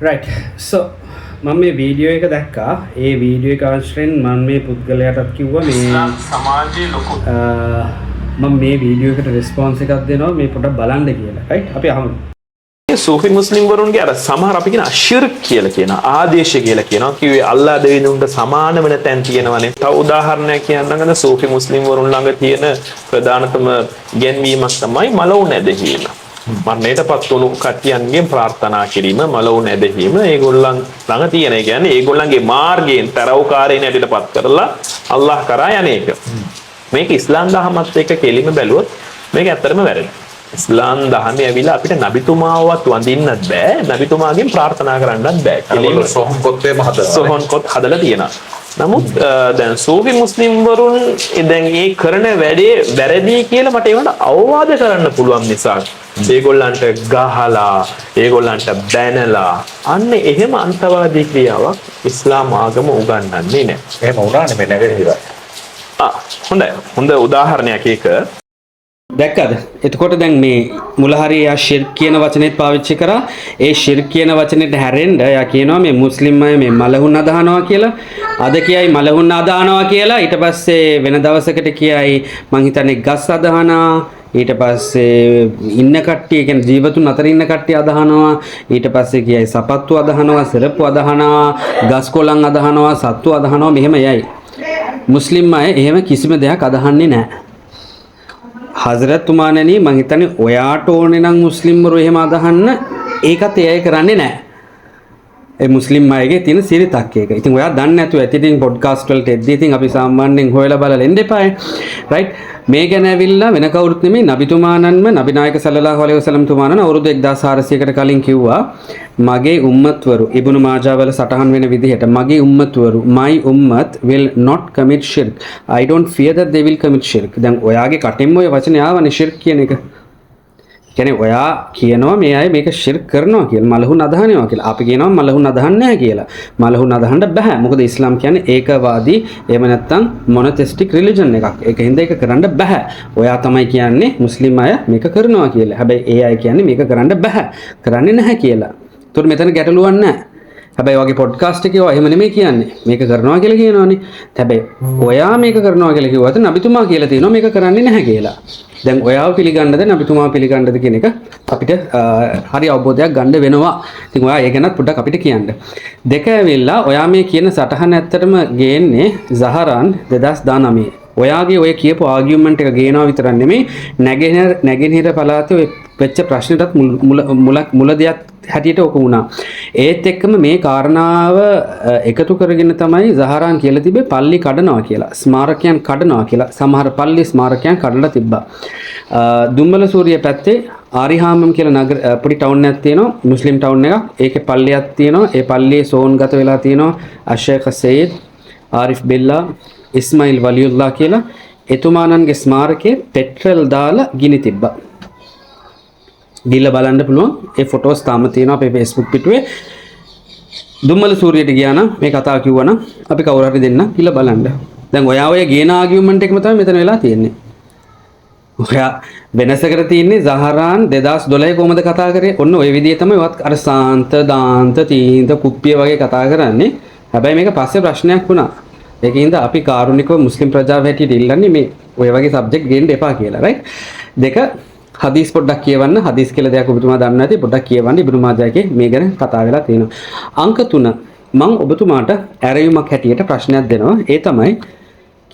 Right, සෝ මම මේ video එක දැක්කා. ඒ වීඩියෝ එක ආශ්‍රයෙන් මම මේ පුද්ගලයාටත් කිව්වා මේ ඉස්ලාම් සමාජයේ ලොකු මම මේ වීඩියෝ එකට රෙස්පොන්ස් එකක් දෙනවා මේ පොඩ්ඩක් බලන්න කියලා. රයිට්, අපි අහමු. සූෆි මුස්ලිම් වරුන්ගේ අර සමහර අපි කියන ශිර්ක් කියලා කියන ආදේශ කියලා කියනවා. කිව්වේ අල්ලාහ් දෙවිඳුන්ට සමාන වෙන තැන් තියෙනවනේ. තව උදාහරණයක් කියන්නම්. අද සූෆි මුස්ලිම් වරුන් ළඟ තියෙන ප්‍රධානතම ඉගැන්වීමක් තමයි මලවුන් ඇදහීම. මරණයටපත් වුණු කට්ටියන්ගෙන් ප්‍රාර්ථනා කිරීම, මලවුන් ඇදහීම ඒගොල්ලන් ළඟ තියෙන. ඒ කියන්නේ ඒගොල්ලන්ගේ මාර්ගයෙන් තරවකාරයන් හැටියට පත් කරලා අල්ලාහ් කරා යන එක. මේක ඉස්ලාම් දහමත් එක්ක කෙලිම බැලුවොත් මේක ඇත්තටම වැරදි. ඉස්ලාම් දහමේ ඇවිල්ලා අපිට නබිතුමාවවත් වඳින්නත් බෑ, නබිතුමාගෙන් ප්‍රාර්ථනා කරන්නත් බෑ. කෙලින්ම සොහොන් කොත්තේම හදනවා. සොහොන් කොත් හදලා තියෙනවා. නමුත් දැන් සූෆි මුස්ලිම් වරුන් දැන් ඒ කරන වැඩේ වැරදි කියලා මට ඒවට අවවාද කරන්න පුළුවන් නිසා ඒගොල්ලන්ට ගහලා, ඒගොල්ලන්ට බැනලා, අන්න එහෙම අන්තවාදී ක්‍රියාවක් ඉස්ලාම් ආගම උගන්වන්නේ නැහැ. එහෙම වුණානේ මේ නැගෙනහිර. ආ, හොඳයි. හොඳ උදාහරණයක් ඒක. දැක්කද? එතකොට දැන් මේ මුල හරිය එයා ශිර්ක් කියන වචනේත් පාවිච්චි කරා. ඒ ශිර්ක් කියන වචනෙට හැරෙන්න එයා කියනවා මේ මුස්ලිම් අය මේ මලහුන් අදහනවා කියලා. අද කියයි මලහුන් අදහනවා කියලා. ඊට පස්සේ වෙන දවසකට කියයි මං හිතන්නේ ගස් අදහනවා. ඊට පස්සේ ඉන්න කට්ටිය කියන්නේ ජීවතුන් අතර ඉන්න කට්ටිය අදහනවා. ඊට පස්සේ කියයි සපත්තු අදහනවා, සෙරප්පු අදහනවා, ගස් කොළන් අදහනවා, සත්තු අදහනවා, මෙහෙම යයි. මුස්ලිම් අය එහෙම කිසිම දෙයක් අදහන්නේ නැහැ. හසරත් තුමාණනි, මං හිතන්නේ ඔයාට ඕනේ නම් මුස්ලිම්වරු එහෙම අදහන්න, ඒකත් ඒ අය කරන්නේ නැහැ. ඒ මුස්ලිම් අයගේ තියෙන සිරිතක් ඒක. ඉතින් ඔයා දන්නේ නැතුව ඇති. ඉතින් පොඩ්කාස්ට් වලට එද්දි ඉතින් අපි සාමාන්‍යයෙන් හොයලා බලලා එන්න එපායි. රයිට්, මේ ගැන ඇවිල්ලා වෙන කවුරුත් නෙමෙයි, නබිතුමාණන්ම, නබි නායක සල්ලල්ලාහු අලයිහි වසල්ලම් තුමාණන් අවුරුදු 1400කට කලින් කිව්වා මගේ උම්මත්වරු, ඉබ්නු මාජා වල සටහන් වෙන විදිහට, මගේ උම්මත්වරු, my ummat will not commit shirk, I don't fear that they will commit shirk. දැන් ඔයාගේ කටින්ම ඔය වචනේ ආවනේ ශිර්ක් කියන එක. කියන්නේ ඔයා කියනවා මේ අය මේක ශිර්ක් කරනවා කියලා, මලහුන් අදහනවා කියලා. අපි කියනවා මලහුන් අදහන්නේ නැහැ කියලා. මලහුන් අදහන්න බෑ. මොකද ඉස්ලාම් කියන්නේ ඒකවාදී, එහෙම නැත්නම් මොනොතෙස්ටික් රිලිජන් එකක්. ඒක හින්දා ඒක කරන්න බෑ. ඔයා තමයි කියන්නේ මුස්ලිම් අය මේක කරනවා කියලා. හැබැයි ඒ අය කියන්නේ මේක කරන්න බෑ. කරන්නේ නැහැ කියලා. ඒතකොට මෙතන ගැටලුවක් නැහැ. හැබැයි ඔයාගේ පොඩ්කාස්ට් එකේ ඔයා එහෙම නෙමෙයි කියන්නේ. මේක කරනවා කියලා කියනවනේ. හැබැයි ඔයා මේක කරනවා කියලා කිව්වත් නබිතුමා කියලා තියෙනවා මේක කරන්නේ නැහැ කියලා. දැන් ඔයාව පිළිගන්නද නබිතුමා පිළිගන්නද කියන එක අපිට හරි අවබෝධයක් ගන්න වෙනවා. ඉතින් ඔයා ඒ ගැනත් පොඩ්ඩක් අපිට කියන්න. දෙක ඇවිල්ලා ඔයා මේ කියන සටහන ඇත්තටම ගේන්නේ සහරාන් 2019. ඔයාගේ ඔය කියපු ආගියුමන්ට් එක ගේනවා විතරක් නෙමෙයි, නැගෙනහිර නැගෙනහිර පළාතේ ඔය වෙච්ච ප්‍රශ්නෙටත් මුල මුල මුල දෙයක් හැටියට ඔක වුණා. ඒත් එක්කම මේ කාරණාව එකතු කරගෙන තමයි සහරාන් කියලා තිබේ පල්ලි කඩනවා කියලා, ස්මාරකයන් කඩනවා කියලා. සමහර පල්ලි ස්මාරකයන් කඩලා තිබ්බා. දුම්මල සූරිය පැත්තේ ආරිහාමම් කියලා නගර පොඩි ටවුන් එකක් තියෙනවා, මුස්ලිම් ටවුන් එකක්. ඒකේ පල්ලියක් තියෙනවා. ඒ පල්ලියේ සෝන්ගත වෙලා තියෙනවා අෂේඛ සයිද් ආරිෆ් බිල්ලා ඉස්මායිල් වලියුල්ලා කියලා. එතුමාණන්ගේ ස්මාරකයේ පෙට්‍රල් දාලා ගිනි තිබ්බා. ගිහලා බලන්න පුළුවන්. ඒ ෆොටෝස් තාම තියෙනවා අපේ Facebook පිටුවේ. දුම්මල සූරියට ගියා නම්, මේ කතාව කිව්වා නම්, අපි කවුරු හරි දෙන්න ගිහලා බලන්න. දැන් ඔයා ඔය ගේන ආගියුමන්ට් එකම තමයි මෙතන වෙලා තියෙන්නේ. ඔයා වෙනසකට තියෙන්නේ සහරාන් 2012 කොහමද කතා කරේ? ඔන්න ඔය විදිහේ තමයි ඔයත් අර සාන්ත දාන්ත තීන්ත කුප්පිය වගේ කතා කරන්නේ. හැබැයි මේක පස්සේ ප්‍රශ්නයක් වුණා. ඒකින්ද අපි කාරුණිකව මුස්ලිම් ප්‍රජාව හැටියට ඉල්ලන්නේ මේ ඔය වගේ සබ්ජෙක්ට් ගේන්න එපා කියලා. රයිට්? දෙක, හදීස් පොඩ්ඩක් කියවන්න. හදීස් කියලා දෙයක් ඔබතුමා දන්නේ නැති පොඩ්ඩක් කියවන්න. ඉබ්නු මාජා එකේ මේ ගැන කතා වෙලා තියෙනවා. අංක 3, මං ඔබතුමාට ඇරයුමක් හැටියට ප්‍රශ්නයක් දෙනවා. ඒ තමයි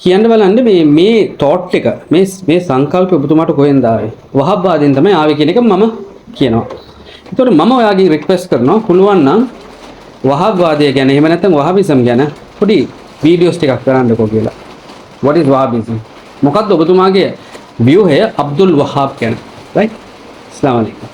කියන්න බලන්න මේ මේ තෝට් එක, මේ මේ සංකල්ප ඔබතුමාට කොහෙන්ද ආවේ? වහබ්වාදීන් තමයි ආවේ කියන එක මම කියනවා. ඒතකොට මම ඔයාගෙන් රික්වෙස්ට් කරනවා පුළුවන් නම් වහබ්වාදය ගැන, එහෙම නැත්නම් වහබිසම් ගැන පොඩි වීඩියෝස් ටිකක් කරන්නකෝ කියලා. What is Wahhabism? මොකක්ද ඔබතුමාගේ ව්‍යුහය අබ්දුල් වහාබ් ගැන? Right? අස්සලාමු අලයිකුම්.